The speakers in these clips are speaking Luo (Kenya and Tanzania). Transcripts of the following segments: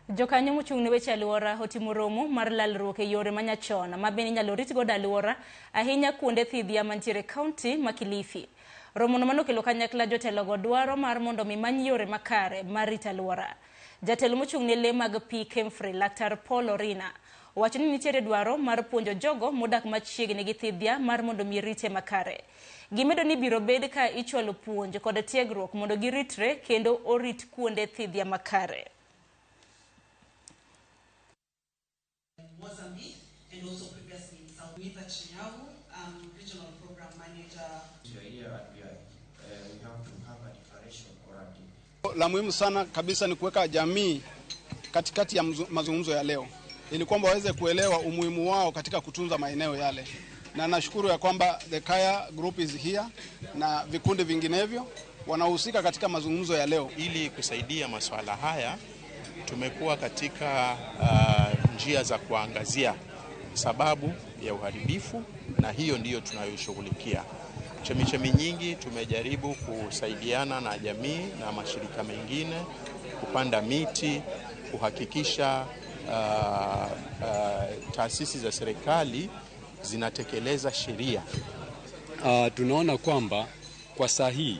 Jokanyo mochung' ne weche alwora otimo romo mar lalruok e yore manyachon ma bende inyalo rit godo alwora ahinya kuonde thidhia mantiere e kaunti ma Kilifi. Romono manokelo kanyakla jotelogo dwaro mar mondo mi many yore makare mar rito alwora. Jatelo mochung' ne lee mag pi Kemfri, Laktar Paul Orina, owacho ni nitiere dwaro mar puonjo jogo modak machiegni gi thidhia mar mondo mi rite makare. Gimedo ni biro bed ka ichwalo puonj kod tiegruok mondo giritre kendo orit kuonde thidhia makare. Mozambique and also previously in South. Nitha Chinyavu, I'm regional program manager. We are here and we have to have a declaration or a La muhimu sana kabisa ni kuweka jamii katikati ya mazungumzo ya leo ili kwamba waweze kuelewa umuhimu wao katika kutunza maeneo yale, na nashukuru ya kwamba the Kaya Group is here na vikundi vinginevyo wanahusika katika mazungumzo ya leo. Ili kusaidia masuala haya tumekuwa katika njia za kuangazia sababu ya uharibifu, na hiyo ndiyo tunayoshughulikia. Chemichemi nyingi tumejaribu kusaidiana na jamii na mashirika mengine kupanda miti, kuhakikisha taasisi za serikali zinatekeleza sheria. Tunaona kwamba kwa saa hii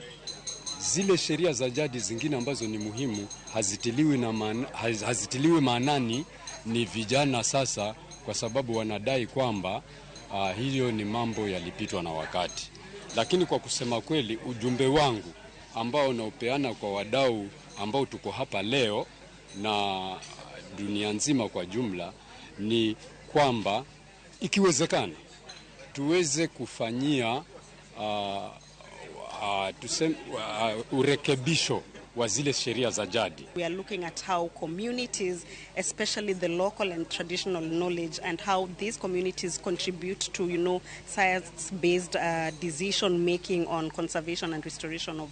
zile sheria za jadi zingine ambazo ni muhimu hazitiliwi maanani ni vijana sasa, kwa sababu wanadai kwamba hiyo ni mambo yalipitwa na wakati. Lakini kwa kusema kweli, ujumbe wangu ambao naupeana kwa wadau ambao tuko hapa leo na dunia nzima kwa jumla ni kwamba ikiwezekana tuweze kufanyia urekebisho wa zile sheria za jadi. We are looking at how communities, especially the local and traditional knowledge, and how these communities contribute to science-based decision making on conservation and restoration of